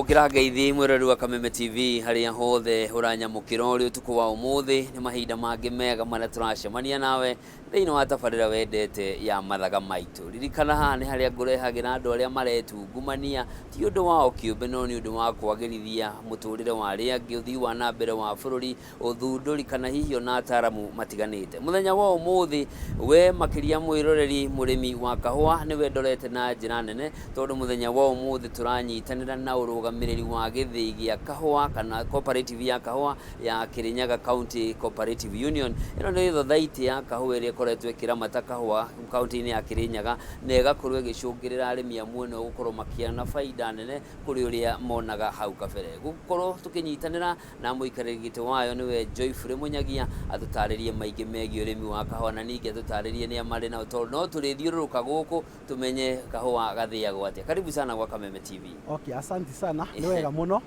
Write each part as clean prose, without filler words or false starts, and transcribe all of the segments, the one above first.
Amũkĩra ngeithi mwĩroreri wa Kameme TV harĩa hothe ũranyamũkĩra ũrĩ ũtukũ wa ũmũthĩ. Nĩ mahinda mangĩ mega marĩa tũracemania nawe thĩinĩ wa tabarĩra wendete ya Mathaga Maitũ. Ririkana haha nĩ harĩa ngũrehagĩra andũ arĩa maretungumania ti ũndũ wao kĩũmbe no nĩ ũndũ wa kwagĩrithia mũtũrĩre wa arĩa angĩ, ũthii wa na mbere wa bũrũri, ũthundũri kana hihi ona ataaramu matiganĩte. Mũthenya wa ũmũthĩ we makĩria mwĩroreri mũrĩmi wa kahũa nĩwe ndorete na njĩra nene tondũ mũthenya wa ũmũthĩ tũranyitanĩra na ũrũgamĩrĩri wa gĩthĩi gĩa kahũa kana cooperative ya kahũa ya Kirinyaga County Cooperative Union. Ĩno nĩ thothaitĩ ya kahũa ĩrĩa ĩkoretwo ĩkĩramata kahũa kaunti-inĩ ya Kirinyaga na ĩgakorwo ĩgĩcũngĩrĩra arĩmi a mwena ũyũ gũkorwo makĩona baida nene kũrĩ ũrĩa monaga hau kabere. Gũkorwo tũkĩnyitanĩra na mũikarĩri gĩtĩ wayo nĩwe Joyfrey Mũnyagia atũtarĩrie maingĩ megiĩ ũrĩmi wa kahũa na ningĩ atũtarĩrie nĩa marĩ nao tondũ no tũrĩthiũrũrũka gũkũ tũmenye kahũa gathĩagwo atĩa. Karibu sana gwa Kameme TV. Okay, asante sana, nĩ wega mũno.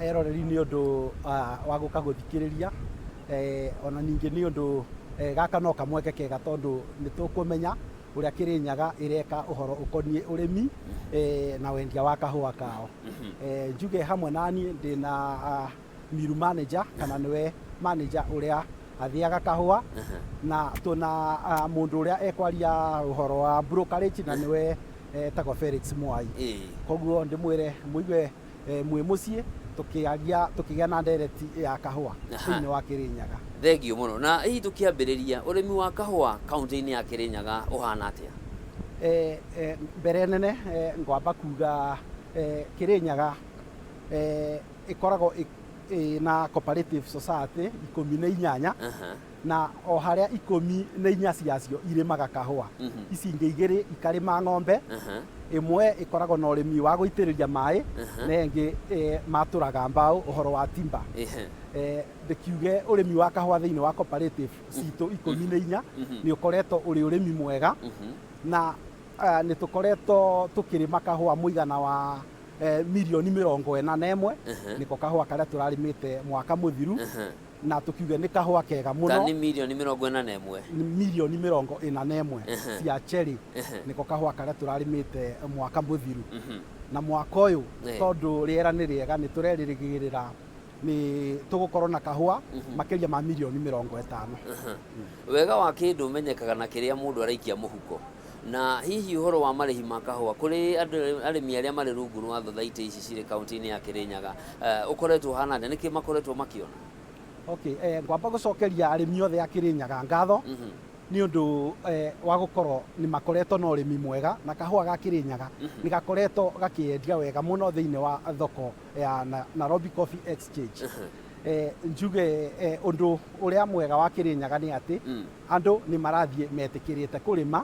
Eroreri nĩ ũndũ wa gũka gũthikĩrĩria, ona ningĩ nĩ ũndũ gaka no kamweke kega tondũ nĩ tũkũmenya ũrĩa Kĩrĩnyaga ĩreka ũhoro ũkoniĩ ũrĩmi na wendia wa kahũa kao. Njuge hamwe na niĩ ndĩna mill manager kana nĩwe manager ũrĩa athĩaga kahũa, na tũna mũndũ ũrĩa ekwaria ũhoro wa brokerage na nĩwe etagwo Felix Mwai. Koguo ndĩmwĩre mũigue mwĩ mũciĩ tũkĩaria tũkĩgĩa na ndereti ya kahũa thĩinĩ wa Kĩrĩnyaga. Thengiũ mũno. Na hihi tũkĩambĩrĩria, ũrĩmi wa kahũa kaũntĩ-inĩ ya Kĩrĩnyaga ũhana atĩa? Mbere nene ngwamba kuga Kĩrĩnyaga ĩkoragwo ĩna cooperative society 18 na o harĩa 14 ciacio irĩmaga kahũa. Ici ingĩ igĩrĩ ikarĩma ng'ombe, ĩmwe ĩkoragwo na ũrĩmi wa gũitĩrĩria maĩ na ĩngĩ matũraga mbaũ ũhoro wa timber. Ndĩkiuge ũrĩmi wa kahũa thĩinĩ wa cooperative citũ 14 nĩ ũkoretwo ũrĩ ũrĩmi mwega na nĩ tũkoretwo tũkĩrĩma kahũa mũigana wa mirioni 41, nĩko kahũa karĩa tũrarĩmĩte mwaka mũthiru, na tũkiuge nĩ kahũa kega mũno. Tani mirioni 41. Mirioni 41 cia cherry nĩko kahũa karĩa tũrarĩmĩte mwaka mũthiru. Na mwaka ũyũ tondũ rĩera nĩ rĩega nĩ tũrerĩgĩrĩra nĩ tũgũkorwo na kahũa makĩria ma mirioni 50. Wega wa kĩndũ ũmenyekaga na kĩrĩa mũndũ araikia mũhuko. Na hihi ũhoro wa marĩhi ma kahũa kũrĩ andũ arĩmi arĩa marĩ rungu rwa thothaitĩ ici cirĩ kaunti-inĩ ya Kĩrĩnyaga ũkoretwo ũhana atĩa? Nĩkĩ makoretwo makĩona? Okay, ngwamba gũcokeria arĩmi othe a Kĩrĩnyaga ngatho nĩ ũndũ wa gũkorwo nĩ makoretwo na ũrĩmi mwega na kahũa ga Kĩrĩnyaga nĩ gakoretwo gakĩendia wega mũno thĩinĩ wa thoko ya Nairobi Coffee Exchange. Njuge ũndũ ũrĩa mwega wa Kĩrĩnyaga nĩ atĩ andũ nĩ marathiĩ metĩkĩrĩte kũrĩma,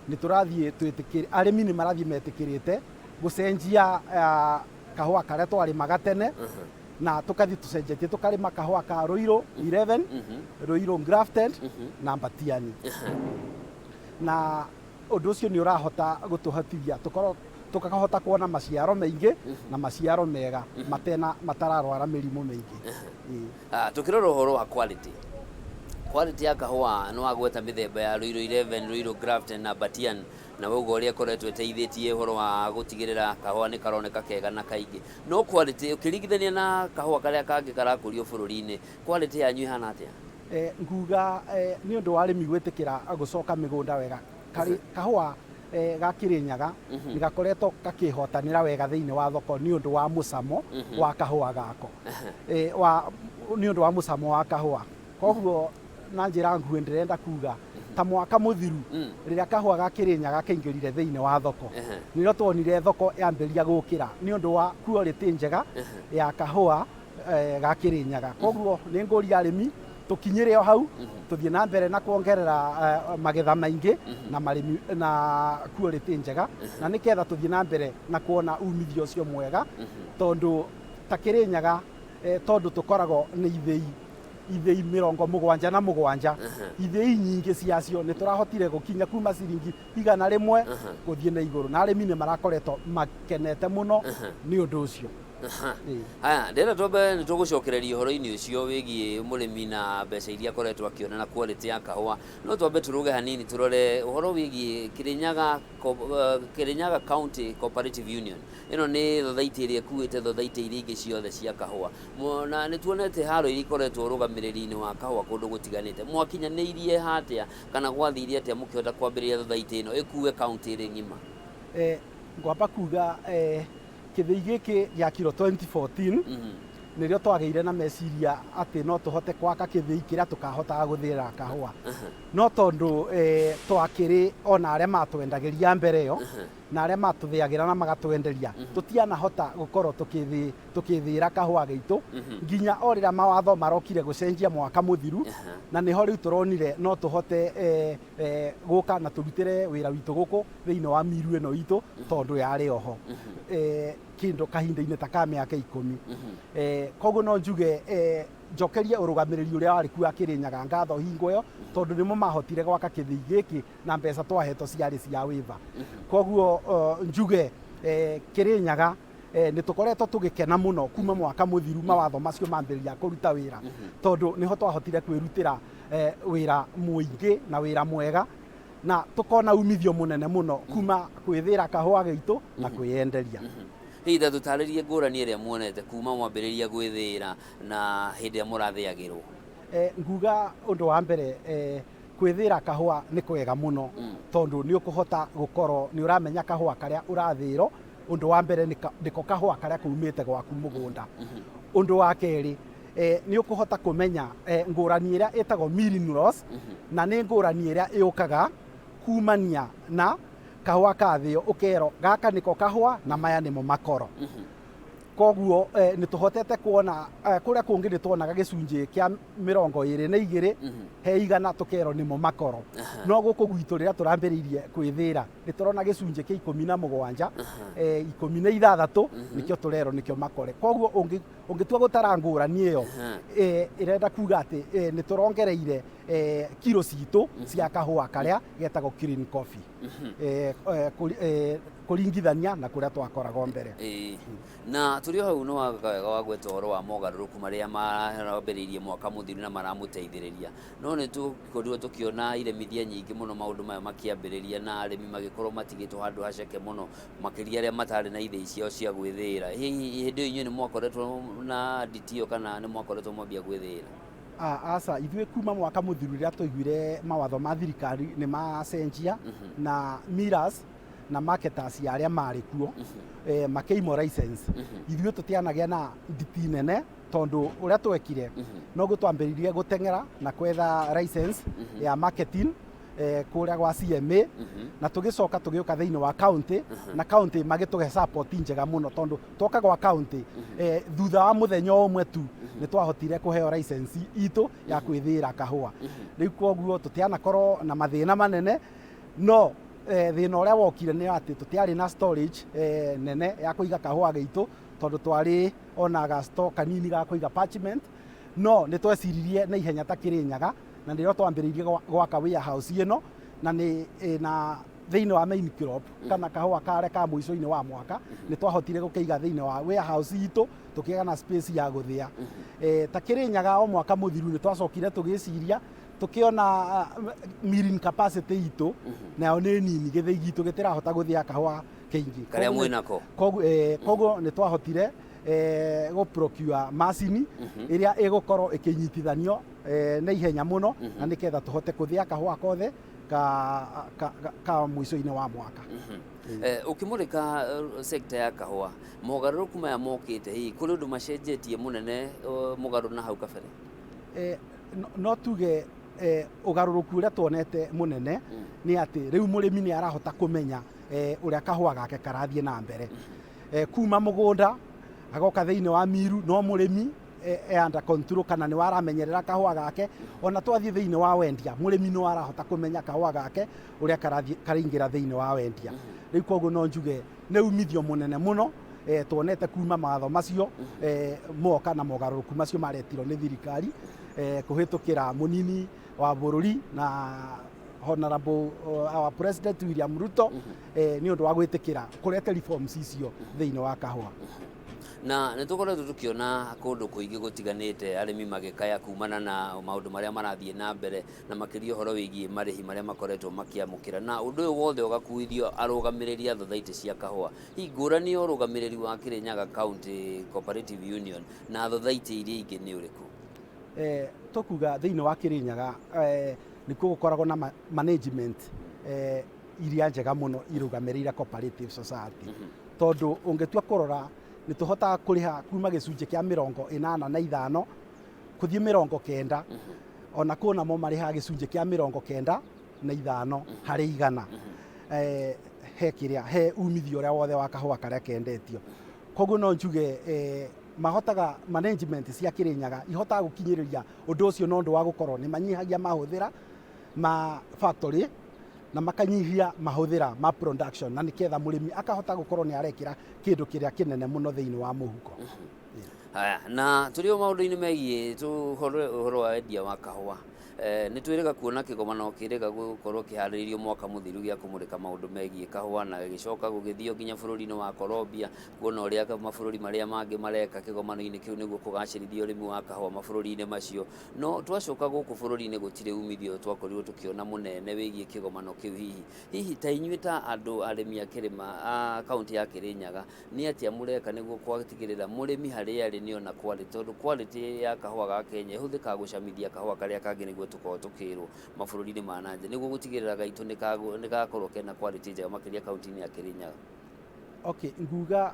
nĩ tũrathiĩ twĩtĩkĩrĩte, arĩmi nĩ marathiĩ metĩkĩrĩte gũcenjia kahũa karĩa twarĩmaga tene na tũkathiĩ tũcenjetie tũkarĩma kahũa ka Ruiru 11, Ruiru Grafted na Mbatiany. Na ũndũ ũcio nĩ ũrahota gũtũhotithia tũkorwo tũkahota kuona maciaro maingĩ na maciaro mega matena matararwara mĩrimũ mĩingĩ. Tũkĩrora ũhoro wa quality, quality ya kahũa nĩ wagweta mĩthemba ya Ruiru 11, Ruiru Grafted na Batian, na wauga ũrĩa ĩkoretwo ĩteithĩtie ũhoro wa gũtigĩrĩra kahũa nĩ karoneka kega na kaingĩ. No quality ũkĩringithania na kahũa karĩa kangĩ karakũrio bũrũri-inĩ, quality yanyu ĩhana atĩa? Nguga nĩ ũndũ wa arĩmi gwĩtĩkĩra gũcoka mĩgũnda wega, kahũa ga Kĩrĩnyaga nĩ gakoretwo gakĩhotanĩra wega thĩinĩ wa thoko nĩ ũndũ wa mũcamo wa kahũa gako, nĩ ũndũ wa mũcamo wa kahũa. Koguo na njĩra nguhĩ ndĩrenda kuga ta mwaka mũthiru rĩrĩa kahũa ga Kĩrĩnyaga kaingĩrire thĩinĩ wa thoko, nĩrĩo tuonire thoko yambĩrĩria gũkĩra nĩ ũndũ wa quality njega ya kahũa ga Kĩrĩnyaga. Koguo nĩ ngũria arĩmi tũkinyĩre o hau, tũthiĩ na mbere na kuongerera magetha maingĩ na marĩmi na quality njega, na nĩketha tũthiĩ na mbere na kuona umithio ũcio mwega, tondũ ta Kĩrĩnyaga tondũ tũkoragwo nĩ ithĩi ithĩi 77, ithĩi nyingĩ ciacio nĩ tũrahotire gũkinya kuma ciringi 100 gũthiĩ na igũrũ, na arĩmi nĩ marakoretwo makenete mũno nĩ ũndũ ũcio. Ĩĩ. Haya, ndĩrenda twambe nĩ tũgũcokereria ũhoro-inĩ ũcio wĩgiĩ mũrĩmi na mbeca iria akoretwo akĩona na quality ya kahũa. No twambe tũrũge hanini tũrore ũhoro wĩgiĩ Kirinyaga, Kirinyaga County Cooperative Union. Ĩno nĩ thothaitĩ ĩrĩa ĩkuĩte thothaitĩ iria ingĩ ciothe cia kahũa. Na nĩ tuonete haro iria ikoretwo ũrũgamĩrĩri-inĩ wa kahũa kũndũ gũtiganĩte. Mwakinyanĩirie hatĩa kana gwathire atĩa mũkĩhota kwambĩrĩria thothaitĩ ĩno ĩkue kaunti ĩrĩ ng'ima? Ngwamba kuga kĩthĩi gĩkĩ gĩakirwo 2014, nĩrĩo twagĩire na meciria atĩ no tũhote gwaka kĩthĩi kĩrĩa tũkahotaga gũthĩĩra kahũa. No tondũ twakĩrĩ ona arĩa matwendagĩria mbere ĩyo na arĩa matũthĩagĩra na magatwenderia, tũtianahota gũkorwo tũkĩthĩĩra kahũa gaitũ nginya o rĩrĩa mawatho marokire gũcenjia mwaka mũthiru, na nĩho rĩu tũronire no tũhote gũka na tũrutĩre wĩra witũ gũkũ thĩinĩ wa miru ĩno itũ, tondũ yarĩ oho kĩndũ kahinda-inĩ ta ka mĩaka 10. Koguo no njuge njokerie ũrũgamĩrĩri ũrĩa warĩ kuo wa Kĩrĩnyaga ngatho hingo ĩyo, tondũ nĩmo mahotire gwaka kĩthĩi gĩkĩ na mbeca twahetwo ciarĩ cia wĩva. Koguo njuge Kĩrĩnyaga nĩ tũkoretwo tũgĩkena mũno kuma mwaka mũthiru mawatho macio mambĩrĩria kũruta wĩra, tondũ nĩho twahotire kwĩrutĩra wĩra mũingĩ na wĩra mwega, na tũkona umithio mũnene mũno kuma kwĩthĩra kahũa gaitũ na kwĩyenderia. Hihi ta tũtarĩrie ngũrani ĩrĩa muonete kuma mwambĩrĩria gwĩthĩra na hĩndĩ ĩrĩa mũrathĩagĩrwo? Nguga ũndũ wa mbere, kwĩthĩra kahũa nĩ kwega mũno, tondũ nĩ ũkũhota gũkorwo nĩ ũramenya kahũa karĩa ũrathĩrwo. Ũndũ wa mbere nĩko kahũa karĩa kaumĩte gwaku mũgũnda. Ũndũ wa kerĩ, nĩ ũkũhota kũmenya ngũrani ĩrĩa ĩtagwo milling loss, na nĩ ngũrani ĩrĩa ĩũkaga kumania na kahũa kathĩo, ũkerwo gaka nĩko kahũa na maya nĩmo makoro. Koguo nĩ tũhotete kuona kũrĩa kũngĩ nĩ tuonaga gĩcunjĩ kĩa 22 he igana tũkerwo nĩmo makoro, no gũkũ gwitũ rĩrĩa tũrambĩrĩirie kwĩthĩra nĩ tũrona gĩcunjĩ kĩa 17, 16 nĩkĩo tũrerwo nĩkĩo makore. Koguo ũngĩtua gũtara ngũrani ĩyo, ĩrenda kuga atĩ nĩ tũrongereire kiro citũ cia kahũa karĩa getagwo clean coffee kũringithania na kũrĩa twakoragwo mbere. Ĩĩ. Na tũrĩ o hau nĩ waka wega wa gweta ũhoro wa mogarũrũku marĩa marambĩrĩirie mwaka mũthiru na maramũteithĩrĩria. No nĩ tũkorirwo tũkĩona iremithia nyingĩ mũno maũndũ maya makĩambĩrĩria, na arĩmi magĩkorwo matigĩtwo handũ haceke mũno, makĩria arĩa matarĩ na ithĩi ciao cia gwĩthĩĩra. Hihi hĩndĩ ĩyo inyuĩ nĩ mwakoretwo na nditi ĩyo kana nĩ mwakoretwo mwambia gwĩthĩĩra? Aca, ithuĩ kuma mwaka mũthiru rĩrĩa twaiguire mawatho ma thirikari nĩ macenjia na millers na marketers ya arĩa marĩ kuo makĩimwo license, ithuĩ tũtianagĩa na nditi nene, tondũ ũrĩa twekire noguo twambĩrĩirie gũteng'era na kwetha license ya marketing kũrĩa gwa CMA, na tũgĩcoka tũgĩũka thĩinĩ wa county, na county magĩtũhe support njega mũno, tondũ twoka gwa county thutha wa mũthenya ũmwe tu nĩ twahotire kũheo license itũ ya kwĩthĩĩra kahũa. Rĩu koguo tũtianakorwo na mathĩna manene, no thĩna ũrĩa wokire nĩ atĩ tũtiarĩ na storage nene ya kũiga kahũa gaitũ, tondũ twarĩ ona ga store kanini ga kũiga parchment. No nĩ tweciririe na ihenya ta Kĩrĩnyaga, na nĩrĩo twambĩrĩirie gwaka warehouse ĩno, na nĩ na thĩinĩ wa main crop kana kahũa karĩa ka mũico-inĩ wa mwaka nĩ twahotire gũkĩiga thĩinĩ wa warehouse itũ, tũkĩgĩa na space ya gũthĩa. Ta Kĩrĩnyaga o mwaka mũthiru nĩ twacokire tũgĩciria, tũkĩona milling capacity itũ nayo nĩ nini, gĩthĩi gitũ gĩtirahota gũthĩa kahũa kĩingĩ karĩa mwĩnako. Koguo nĩ twahotire gũ procure macini ĩrĩa ĩgũkorwo ĩkĩnyitithanio na ihenya mũno, na nĩgetha tũhote kũthĩa kahũa kothe ka mũico-inĩ wa mwaka. Ũkĩmũrĩka sector ya kahũa, mogarũrũku maya mokĩte, hihi kũrĩ ũndũ macenjetie mũnene mũgarũ na hau kabere? No tuge ũgarũrũku ũrĩa tuonete mũnene nĩ atĩ rĩu mũrĩmi nĩ arahota kũmenya ũrĩa kahũa gake karathiĩ na mbere kuma mũgũnda agoka thĩinĩ wa miru. No mũrĩmi e under control kana nĩ waramenyerera kahũa gake. Ona twathiĩ thĩinĩ wa wendia, mũrĩmi nĩ arahota kũmenya kahũa gake ũrĩa karathiĩ karaingĩra thĩinĩ wa wendia. Rĩu koguo no njuge nĩ umithio mũnene mũno tuonete kuma mawatho macio moka na mogarũrũku macio maretirwo nĩ thirikari kũhĩtũkĩra mũnini wa bũrũri na Honorable our President William Ruto, nĩ ũndũ wa gwĩtĩkĩra kũrete reforms icio thĩinĩ wa kahũa. Na nĩ tũkoretwo tũkĩona kũndũ kũingĩ gũtiganĩte arĩmi magĩkaya kumana na maũndũ marĩa marathiĩ na mbere, na makĩria ũhoro wĩgiĩ marĩhi marĩa makoretwo makĩamũkĩra, na ũndũ ũyũ wothe ũgakuithio arũgamĩrĩri a thothaitĩ cia kahũa. Hihi ngũrani ya ũrũgamĩrĩri wa Kirinyaga County Cooperative Union na thothaitĩ iria ingĩ nĩ ũrĩkũ? Tũkuga thĩinĩ wa Kirinyaga nĩkuo gũkoragwo na management iria njega mũno irũgamĩrĩire cooperative society, tondũ ũngĩtua kũrora nĩ tũhotaga kũrĩha kuma gĩcunjĩ kĩa 85 kũthiĩ 90, ona kũ namo marĩhaga gĩcunjĩ kĩa 95 harĩ 100 he kĩrĩa he umithio ũrĩa wothe wa kahũa karĩa kendetio. Koguo no njuge mahotaga management cia Kirinyaga ihotaga gũkinyĩrĩria ũndũ ũcio na ũndũ wa gũkorwo nĩ manyihagia mahũthĩra ma factory na makanyihia mahũthĩra ma production, na nĩketha mũrĩmi akahota gũkorwo nĩ arekĩra kĩndũ kĩrĩa kĩnene mũno thĩinĩ wa mũhuko. Haya, na tũrĩ o maũndũ-inĩ megiĩ ũhoro wa wendia wa kahũa, nĩ twĩrĩga kuona kĩgomano kĩrĩga gũkorwo kĩharĩrĩirio mwaka mũthiru gĩa kũmũrĩka maũndũ megiĩ kahũa, na gĩgĩcoka gũgĩthio nginya bũrũri-inĩ wa Colombia kuona ũrĩa mabũrũri marĩa mangĩ mareka kĩgomano-inĩ kĩu nĩguo kũgacĩrithia ũrĩmi wa kahũa mabũrũri-inĩ macio. No twacoka gũkũ bũrũri-inĩ gũtirĩ umithio twakorirwo tũkĩona mũnene wĩgiĩ kĩgomano kĩu. Hihi ta inyuĩ ta andũ arĩmi a kĩrĩma a kaũntĩ ya Kĩrĩnyaga, nĩ atĩa mũreka nĩguo gwatigĩrĩra mũrĩmi harĩa arĩ nĩona quality, tondũ quality ya kahũa ga Kenya ĩhũthĩkaga gũcamithia kahũa karĩa kangĩ nĩguo tũkorwo tũkĩrwo mabũrũri-inĩ ma na nja, nĩguo gũtigĩrĩra gaitũ nĩ gakorwo kena quality njega makĩria kaũntĩ-inĩ ya Kĩrĩnyaga? Okay, nguga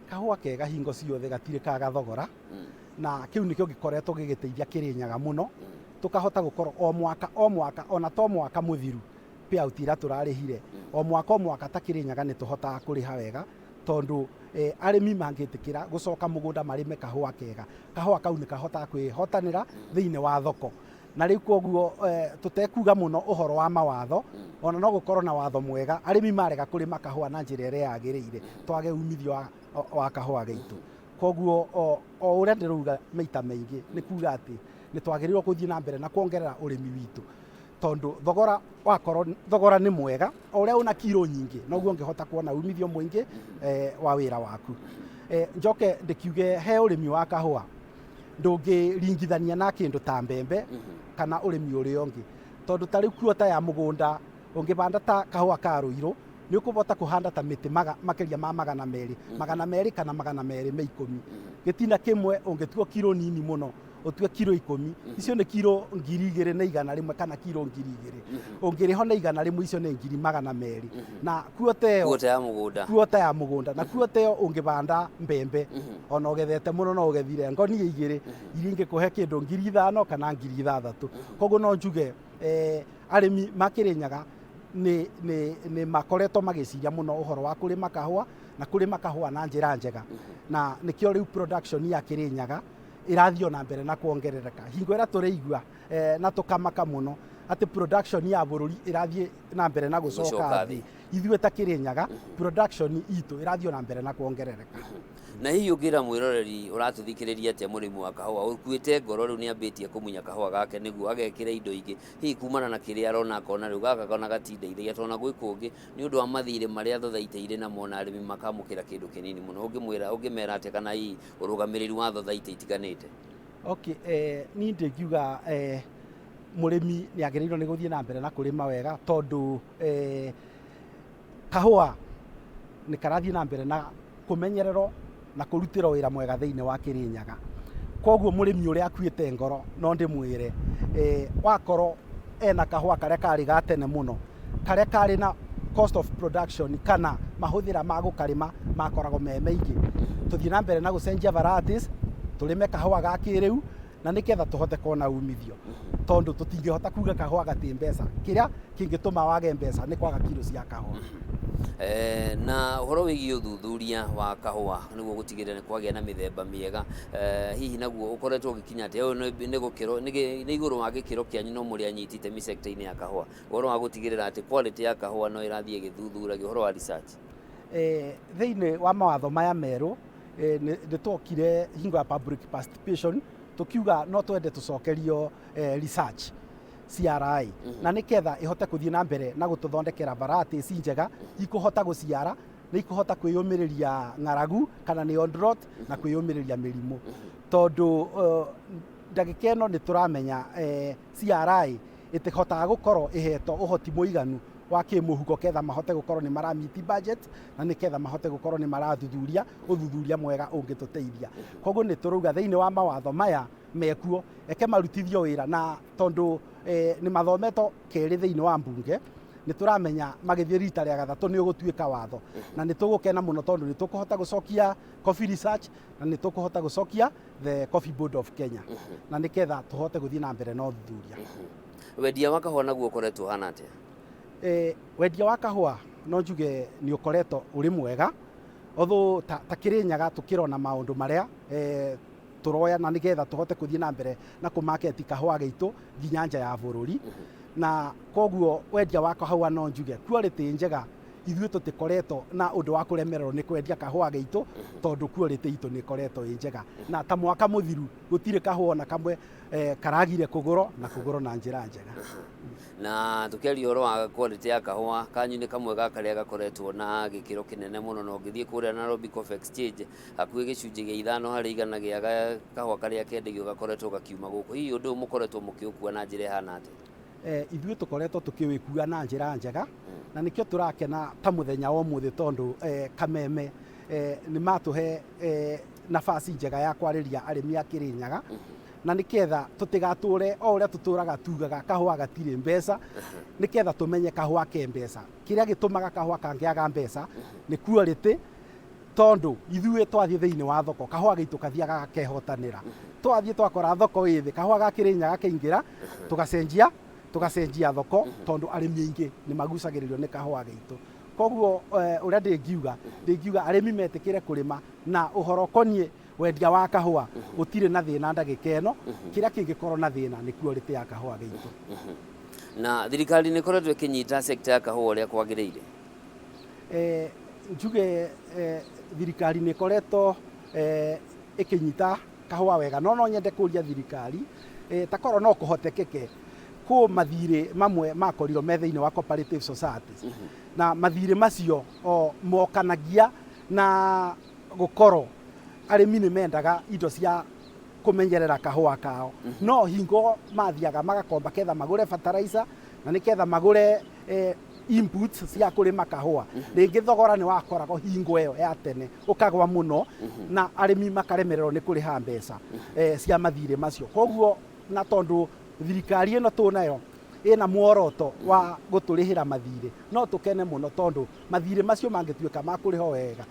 kahũa kega hingo ciothe gatirĩ kaga thogora, na kĩu nĩkĩo gĩkoretwo gĩgĩteithia Kĩrĩnyaga mũno, tũkahota gũkorwo o mwaka o mwaka, ona to mwaka mũthiru payout iria tũrarĩhire, o mwaka o mwaka ta Kĩrĩnyaga nĩ tũhotaga kũrĩha wega, tondũ arĩmi mangĩtĩkĩra gũcoka mũgũnda marĩme kahũa kega, kahũa kau nĩ kahotaga kwĩhotanĩra thĩinĩ wa thoko. Na rĩu koguo tũtekuga mũno ũhoro wa mawatho, ona no gũkorwo na watho mwega, arĩmi marega kũrĩma kahũa na njĩra ĩrĩa yagĩrĩire, twage umithio wa kahũa gaitũ. Koguo o ũrĩa ndĩrauga maita maingĩ nĩ kuga atĩ nĩ twagĩrĩirwo gũthiĩ na mbere na kuongerera ũrĩmi witũ, tondũ thogora wakorwo thogora nĩ mwega, o ũrĩa ũna kiro nyingĩ noguo ũngĩhota kuona umithio mũingĩ wa wĩra waku. Njoke ndĩkiuge he ũrĩmi wa kahũa ndũngĩringithania na kĩndũ ta mbembe kana ũrĩmi ũrĩa ũngĩ, tondũ ta rĩu kuota ya mũgũnda ũngĩbanda ta kahũa ka rũirũ nĩ ũkũbota kũhanda ta mĩtĩ makĩria ma 200, 200 kana 210. Gĩtina kĩmwe ũngĩtua kiro nini mũno ũtue kiro 10, icio nĩ kiro 2100 kana kiro 2000. Ũngĩrĩho na 100 icio nĩ 200,000. Na kuota ĩyo kuota ya mũgũnda, kuota ya mũgũnda, na kuota ĩyo ũngĩbanda mbembe ona ũgethete mũno no ũgethire ngonia 2 iria ingĩkũhe kĩndũ 5000 kana 6000. Koguo no njuge arĩmi ma Kĩrĩnyaga nĩ makoretwo magĩciria mũno ũhoro wa kũrĩma kahũa na kũrĩma kahũa na njĩra njega, na nĩkĩo rĩu production ya Kĩrĩnyaga ĩrathiĩ na mbere na kuongerereka. Hingo ĩrĩa tũraigua na tũkamaka mũno atĩ production ya bũrũri ĩrathiĩ na mbere na gũcoka thĩ, ithuĩ ta Kĩrĩnyaga production itũ ĩrathiĩ na mbere na kuongerereka. Na hihi ũngĩra mwĩroreri ũratũthikĩrĩria atĩa mũrĩmi wa kahũa ũkuĩte ngoro rĩu nĩambĩtie kũmunya kahũa gake nĩguo agekĩre indo ingĩ, hihi kumana na kĩrĩa arona akona rĩu gaka kona gatindeithagia, tondũ ona gwĩ kũngĩ nĩ ũndũ wa mathirĩ marĩa thothaitĩ irĩ namo na arĩmi makamũkĩra kĩndũ kĩnini mũno, ũngĩmwĩra ũngĩmera atĩa kana hihi ũrũgamĩrĩri wa thothaitĩ itiganĩte? Okay, niĩ ndingiuga mũrĩmi nĩ agĩrĩirwo nĩ gũthiĩ na mbere na kũrĩma wega, tondũ kahũa nĩ karathiĩ na mbere na kũmenyererwo na kũrutĩrwo wĩra mwega thĩinĩ wa Kĩrĩnyaga. Koguo mũrĩmi ũrĩa akuĩte ngoro no ndĩmwĩre wakorwo ena kahũa karĩa karĩ ga tene mũno, karĩa karĩ na cost of production kana mahũthĩra ma gũkarĩma makoragwo me maingĩ, tũthiĩ na mbere na gũcenjia varieties, tũrĩme kahũa ga kĩrĩu na nĩgetha tũhote kuona umithio, tondũ tũtingĩhota kuga kahũa gatĩ mbeca. Kĩrĩa kĩngĩtũma wage mbeca nĩ kwaga kiro cia kahũa. Na ũhoro wĩgiĩ ũthuthuria wa kahũa nĩguo gũtigĩrĩra nĩ kwagĩa na mĩthemba mĩega, hihi naguo ũkoretwo ũgĩkinya atĩa? Ũyũ nĩ gũkĩro nĩ igũrũ wa gĩkĩro kĩanyu no mũrĩ anyiti itemi sector-inĩ ya kahũa, ũhoro wa gũtigĩrĩra atĩ quality ya kahũa no ĩrathiĩ ĩgĩthuthuragio, ũhoro wa research. Thĩinĩ wa mawatho maya merũ nĩ twokire hingo ya public participation tũkiuga no twende tũcokerio research CRI, na nĩketha ĩhote kũthiĩ na mbere na gũtũthondekera varieties njega ikũhota gũciara Nĩ ikũhota kwĩyũmĩrĩria ng'aragu kana nĩ drought na kwĩyũmĩrĩria mĩrimũ, tondũ ndagĩka ĩno nĩ tũramenya CRI ĩtĩhotaga gũkorwo ĩhetwo ũhoti mũiganu wa kĩmũhuko ketha mahote gũkorwo nĩ maramiti budget na nĩ ketha mahote gũkorwo nĩ marathuthuria ũthuthuria mwega ũngĩtũteithia. Koguo nĩ tũrauga thĩinĩ wa mawatho maya mekuo eke marutithio wĩra, na tondũ nĩ mathometwo kerĩ thĩinĩ wa mbunge, nĩ tũramenya magĩthiĩ rita rĩa gatatũ nĩ ũgũtuĩka watho, na nĩ tũgũkena mũno tondũ nĩ tũkũhota gũcokia coffee research na nĩ tũkũhota gũcokia the Coffee Board of Kenya na nĩ ketha tũhote gũthiĩ na mbere na ũthuthuria. Wendia wa kahũa naguo ũkoretwo ũhana atĩa? Wendia wa kahũa no njuge nĩ ũkoretwo ũrĩ mwega, although ta Kĩrĩnyaga tũkĩrona maũndũ marĩa tũroya na nĩgetha tũhote kũthiĩ na mbere na kũmaketi kahũa gaitũ nginya nja ya bũrũri. Na koguo wendia wa kahũa no njuge quality njega, ithuĩ tũtikoretwo na ũndũ wa kũremererwo nĩ kwendia kahũa gaitũ tondũ quality itũ nĩ ĩkoretwo ĩ njega, na ta mwaka mũthiru gũtirĩ kahũa ona kamwe karagire kũgũrwo na kũgũrwo na njĩra njega. Na tukiaria ũhoro wa quality ya kahũa kanyu, nĩ kamwe ga karĩa gakoretwo na gĩkĩro kĩnene mũno, na ũngĩthiĩ kũrĩa Nairobi Coffee Exchange, hakuhĩ 5% gĩa kahũa karĩa kendagio gakoretwo gakiuma gũkũ. Hihi ũndũ ũyũ mũkoretwo mũkĩũkua na njĩra ĩhana atĩa? Ithuĩ tũkoretwo tũkĩwĩkua na njĩra njega, na nĩkĩo tũrakena ta mũthenya wa ũmũthĩ tondũ Kameme nĩ matũhe nafasi njega ya kwarĩria arĩmi a Kĩrĩnyaga, na nĩketha tũtigatũre o ũrĩa tũtũraga tugaga kahũa gatirĩ mbeca, nĩketha tũmenye kahũa ke mbeca. Kĩrĩa gĩtũmaga kahũa kangĩaga mbeca nĩ quality, tondũ ithuĩ twathiĩ thĩinĩ wa thoko kahũa gaitũ kathiaga gakehotanĩra. Twathiĩ twakora thoko ĩ thĩ, kahũa ga Kĩrĩnyaga kaingĩra, tũgacenjia thoko tondũ arĩmi aingĩ nĩ magucagĩrĩrio nĩ kahũa gaitũ. Koguo ũrĩa ndĩngiuga arĩmi metĩkĩre kũrĩma, na ũhoro ũkoniĩ wendia wa kahũa gũtirĩ na thĩna ndagĩka ĩno. Kĩrĩa kĩngĩkorwo na thĩna nĩ quality ya kahũa gaitũ. Na thirikari nĩ ĩkoretwo ĩkĩnyita sector ya kahũa ũrĩa kwagĩrĩire? Njuge thirikari nĩ ĩkoretwo ĩkĩnyita kahũa wega, no no nyende kũria thirikari ta korwo no kũhotekeke kũ mathirĩ mamwe makorirwo me thĩinĩ wa cooperative societies, na mathirĩ macio o mokanagia na gũkorwo arĩmi nĩ mendaga indo cia kũmenyerera kahũa kao, no hingo mathiaga magakomba ketha magũre fertilizer na nĩ ketha magũre inputs cia kũrĩma kahũa, rĩngĩ thogora nĩ wakoragwo hingo ĩyo ya tene ũkagwa mũno na arĩmi makaremererwo nĩ kũrĩha mbeca cia mathirĩ macio. Koguo na tondũ thirikari ĩno tũnayo ĩna muoroto wa gũtũrĩhĩra mathirĩ, no tũkene mũno tondũ mathirĩ macio mangĩtuĩka ma kũrĩhwo wega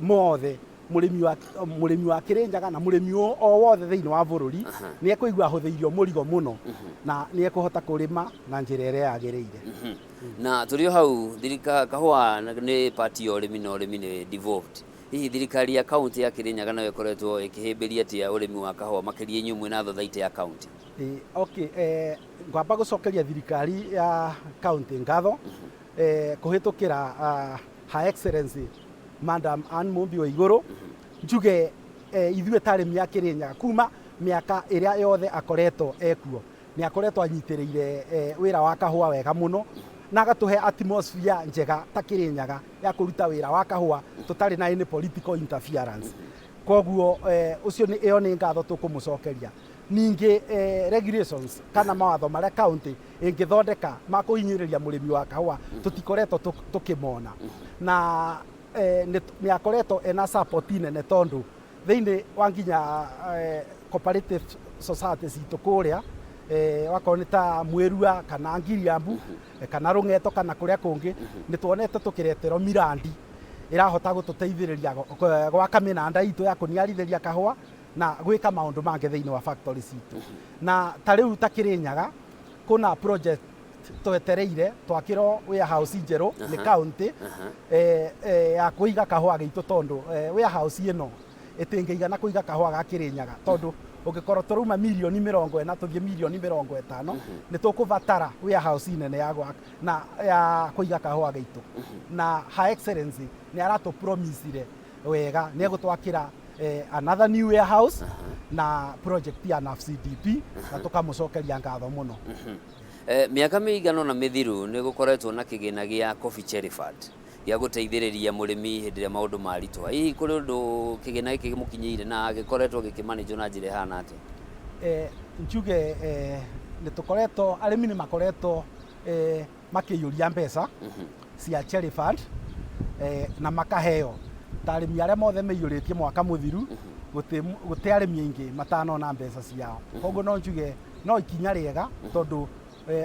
mothe, mũrĩmi wa Kĩrĩnyaga na mũrĩmi o wothe thĩinĩ wa bũrũri nĩ ekũigua ahũthĩirio mũrigo mũno na nĩ ekũhota kũrĩma na njĩra ĩrĩa yagĩrĩire. Na tũrĩ o hau, kahũa nĩ part ya ũrĩmi na ũrĩmi nĩ devolved. Hihi thirikari ya kaunti ya Kĩrĩnyaga nayo ĩkoretwo ĩkĩhĩmbĩria atĩa ũrĩmi wa kahũa, makĩria inyuĩ mwĩna thothaitĩ ya kaunti? Okay, ngwamba gũcokeria thirikari ya kaunti ngatho kũhĩtũkĩra Her Excellency Madam Anne Mumbi wa Igũrũ. Njuge ithuĩ ta arĩmi a Kĩrĩnyaga, kuma mĩaka ĩrĩa yothe akoretwo ekuo, nĩ akoretwo anyitĩrĩire wĩra wa kahũa wega mũno na agatũhe atmosphere njega ta Kĩrĩnyaga ya kũruta wĩra wa kahũa tũtarĩ na any political interference. Koguo ũcio nĩ ĩyo nĩ ngatho tũkũmũcokeria. Ningĩ regulations kana mawatho marĩa county ĩngĩthondeka ma kũhinyĩrĩria mũrĩmi wa kahũa tũtikoretwo tũkĩmona, na nĩ akoretwo ena support nene tondũ thĩinĩ wa nginya cooperative society citũ kũrĩa, wakorwo nĩ ta Mwĩrua kana Ngiriambu kana Rũng'eto kana kũrĩa kũngĩ, nĩ tuonete tũkĩreterwo mirandi ĩrahota gũtũteithĩrĩria gwaka mĩnanda itũ ya kũniarithĩria kahũa na gwĩka maũndũ mangĩ thĩinĩ wa factory citũ. Na ta rĩu ta Kĩrĩnyaga kũna project twetereire twakĩrwo warehouse njerũ nĩ county ya kũiga kahũa gaitũ, tondũ warehouse ĩno ĩtĩngĩigana kũiga kahũa ga Kĩrĩnyaga, tondũ ũngĩkorwo tũrauma mirioni 40 tũthiĩ mirioni 50, nĩ tũkũbatara warehouse nene ya gwaka na ya kũiga kahũa gaitũ. Na Her Excellency nĩ aratũ-promisire wega nĩ egũtwakĩra another new warehouse na project ya NAFCDP, na tũkamũcokeria ngatho mũno. Mĩaka mĩigana ũna mĩthiru nĩ gũkoretwo na kĩgĩna gĩa Coffee Cherry Fund. Gĩa gũteithĩrĩria mũrĩmi hĩndĩ ĩrĩa maũndũ maritũha. Hihi kũrĩ ũndũ kĩgĩna gĩkĩ gĩmũkinyĩire na gĩkoretwo gĩkĩmanĩjwo na njĩra ĩhana atĩa? Njuge nĩ tũkoretwo, arĩmi nĩ makoretwo makĩiyũria mbeca cia Cherry Fund na makaheo. Ta arĩmi arĩa mothe meiyũrĩtie mwaka mũthiru, gũtĩ arĩmi aingĩ matanona mbeca ciao. Koguo no njuge no ikinya rĩega, tondũ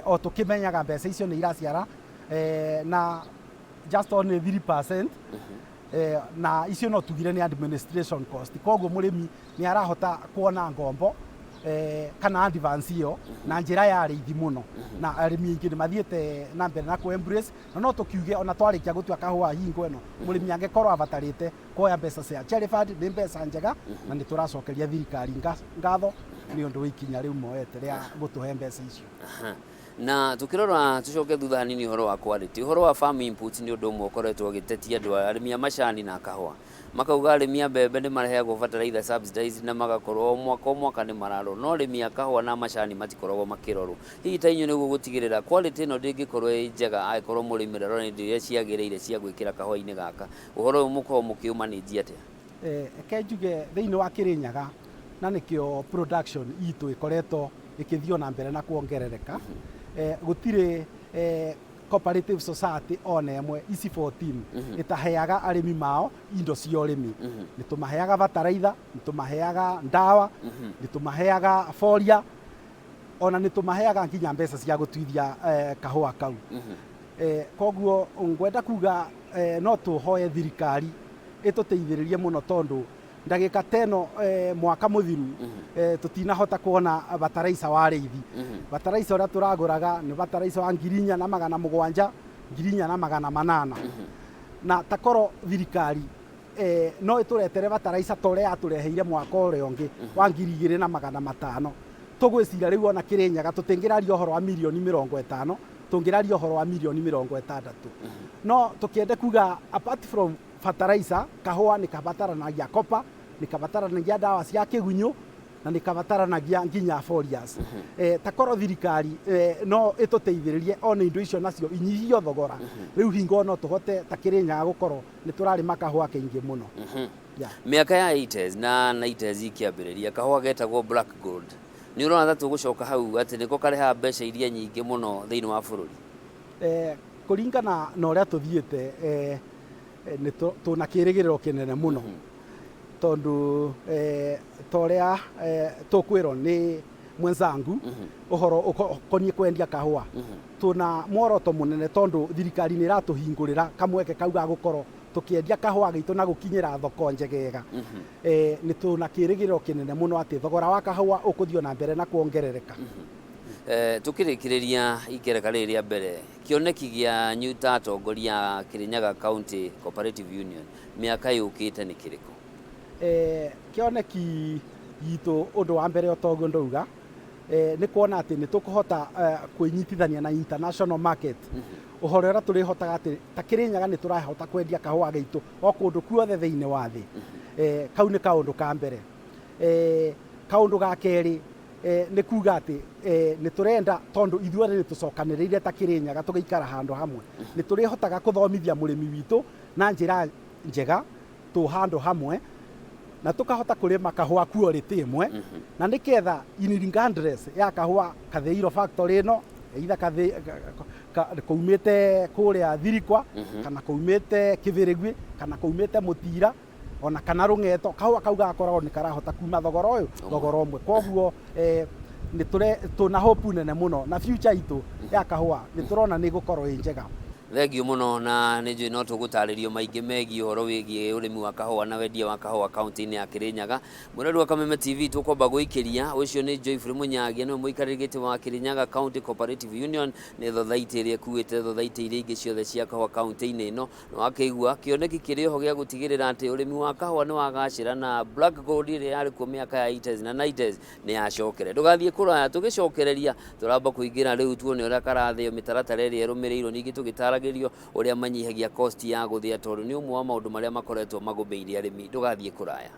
o tũkĩmenyaga mbeca icio nĩ iraciara na just only 3%, na icio no tugire nĩ administration cost. Koguo mũrĩmi nĩ arahota kuona ngombo kana advance ĩyo na njĩra ya raithi mũno, na arĩmi aingĩ nĩ mathiĩte na mbere na kũ embrace. Na no tũkiuge ona twarĩkia gũtua kahũa hingo ĩno, mũrĩmi angĩkorwo abatarĩte kuoya mbeca cia Cherry Fund, nĩ mbeca njega, na nĩ tũracokeria thirikari ngatho nĩ ũndũ wa ikinya rĩu moete rĩa gũtũhe mbeca icio. Aha. Na tukirora, tucoke thutha hanini, ũhoro wa quality, ũhoro wa farm inputs nĩ ũndũ ũmwe ũkoretwo ũgĩtetia andũ arĩmi a macani na kahũa. Makauga arĩmi a mbembe nĩ maheagwo fertilizer subsidized na magakorwo o mwaka o mwaka nĩ mararorwo, no arĩmi a kahũa na macani matikoragwo makĩrorwo. Hihi ta inyuĩ, nĩguo gũtigĩrĩra quality ĩno ndĩngĩkorwo ĩ njega angĩkorwo mũrĩmi ndarora indo iria ciagĩrĩire cia gwĩkĩra kahũa-inĩ gaka, ũhoro ũyũ mũkoragwo mũkĩũmanĩnjia atĩa? Reke njuge thĩinĩ wa Kĩrĩnyaga, na nĩkĩo production itũ ĩkoretwo ĩkĩthiĩ ona mbere na kuongerereka, gũtirĩ cooperative society ona ĩmwe ici 14 ĩtaheaga arĩmi mao indo cia ũrĩmi. Nĩ tũmaheaga bataraitha, nĩ tũmaheaga ndawa, nĩ tũmaheaga foliar, ona nĩ tũmaheaga nginya mbeca cia gũtuithia kahũa kau. Koguo ngwenda kuga no tũhoe thirikari ĩtũteithĩrĩrie mũno, tondũ ndagĩka ta ĩno, mwaka mũthiru, tũtinahota kuona bataraica wa rĩithi. Bataraica ũrĩa tũragũraga nĩ bataraica wa 4700, 4800. Na takorwo thirikari no ĩtũretere bataraica ta ũrĩa yatũreheire mwaka ũrĩa ũngĩ wa 2500, tũgwĩciria rĩu ona Kĩrĩnyaga tũtingĩraria ũhoro wa mirioni 50, tũngĩraria ũhoro wa mirioni 60. No tũkĩende kuga, apart from fertilizer, kahũa nĩ kabataranagia copper, nĩ kabataranagia ndawa cia kĩgunyũ, na nĩ kabataranagia nginya foliars. Takorwo thirikari no ĩtũteithĩrĩrie ona indo icio nacio inyihio thogora, rĩu hingo no tũhote ta Kĩrĩnyaga gũkorwo nĩ tũrarĩma kahũa kaingĩ mũno. Yeah. Mĩaka ya 80s na 90s ikĩambĩrĩria, kahũa getagwo black gold. Nĩ ũrona ta tũgũcoka hau atĩ nĩko karehaga mbeca iria nyingĩ mũno thĩinĩ wa bũrũri? Kũringana na ũrĩa tũthiĩte, nĩ tũna kĩrĩgĩrĩro kĩnene mũno, tondũ ta ũrĩa tũkwĩrwo nĩ mwenzangu ũhoro ũkoniĩ kwendia kahũa, tũna muoroto mũnene, tondũ thirikari nĩ ĩratũhingũrĩra kamweke kau ga gũkorwo tũkĩendia kahũa gaitũ na gũkinyĩra thoko njegega. Nĩ tũna kĩrĩgĩrĩro kĩnene mũno atĩ thogora wa kahũa ũkũthiĩ na mbere na kuongerereka. Tukĩrĩkĩrĩria ikereka rĩrĩ rĩa mbere, kĩoneki gĩanyu ta atongoria a Kirinyaga County Cooperative Union mĩaka yũkĩte nĩ kĩrĩkũ? Kĩoneki gitũ, ũndũ wa mbere, o toguo ndauga, nĩ kuona atĩ nĩ tũkũhota kwĩnyitithania na international market, ũhoro ũrĩa tũrĩhotaga atĩ ta Kĩrĩnyaga nĩ tũrahota kwendia kahũa gaitũ o kũndũ kuothe thĩinĩ wa thĩ. Kau nĩ kaũndũ ka mbere. Kaũndũ ga kerĩ, nĩ kuga atĩ nĩ tũrenda, tondũ ithuothe nĩ tũcokanĩrĩire ta Kĩrĩnyaga tũgĩikara handũ hamwe, nĩ tũrĩhotaga kũthomithia mũrĩmi witũ na njĩra njega tũ handũ hamwe, na tũkahota kũrĩma kahũa quality ĩmwe, na nĩketha in regardless ya kahũa kathĩirwo factory ĩno, either kaumĩte kũrĩa Thirikwa, kana kaumĩte Kĩbĩrĩgui, kana kaumĩte Mũtira, ona kana Rũng'eto, kahũa kau gakoragwo nĩ karahota kuma thogora ũyũ, thogora ũmwe. Koguo nĩ tũre tũna hope nene mũno na future itũ ya kahũa nĩ tũrona nĩ ĩgũkorwo ĩ njega. Thengiũ mũno, na nĩ njũĩ no tũgũtarĩrio maingĩ megiĩ ũhoro wĩgiĩ ũrĩmi wa kahũa na wendia wa kahũa kaunti-inĩ ya Kĩrĩnyaga. Mwĩrori wa Kameme TV, tũkwamba gũikĩria. Ũcio nĩ Joyfrey Mũnyagia, nĩwe mũikarĩri gĩtĩ wa Kĩrĩnyaga County Cooperative Union, nĩ thothaitĩ ĩrĩa ĩkuĩte thothaitĩ iria ingĩ ciothe cia kahũa kaunti-inĩ ĩno. Na wakĩigua kĩoneki kĩrĩ oho gĩa gũtigĩrĩra atĩ ũrĩmi wa kahũa nĩ wagacĩra na black gold ĩrĩa yarĩ kuo mĩaka ya 80s na 90s nĩ yacokere. Ndũgathiĩ kũraya, tũgĩcokereria tũramba kũingĩra rĩu tuone ũrĩa karathĩo, mĩtaratara ĩrĩa ĩrũmĩrĩirwo, ningĩ tũgĩtaragĩrio ũrĩa manyihagia cost ya gũthĩa, tondũ nĩ ũmwe wa maũndũ marĩa makoretwo magũmĩire arĩmi. Ndũgathiĩ kũraya.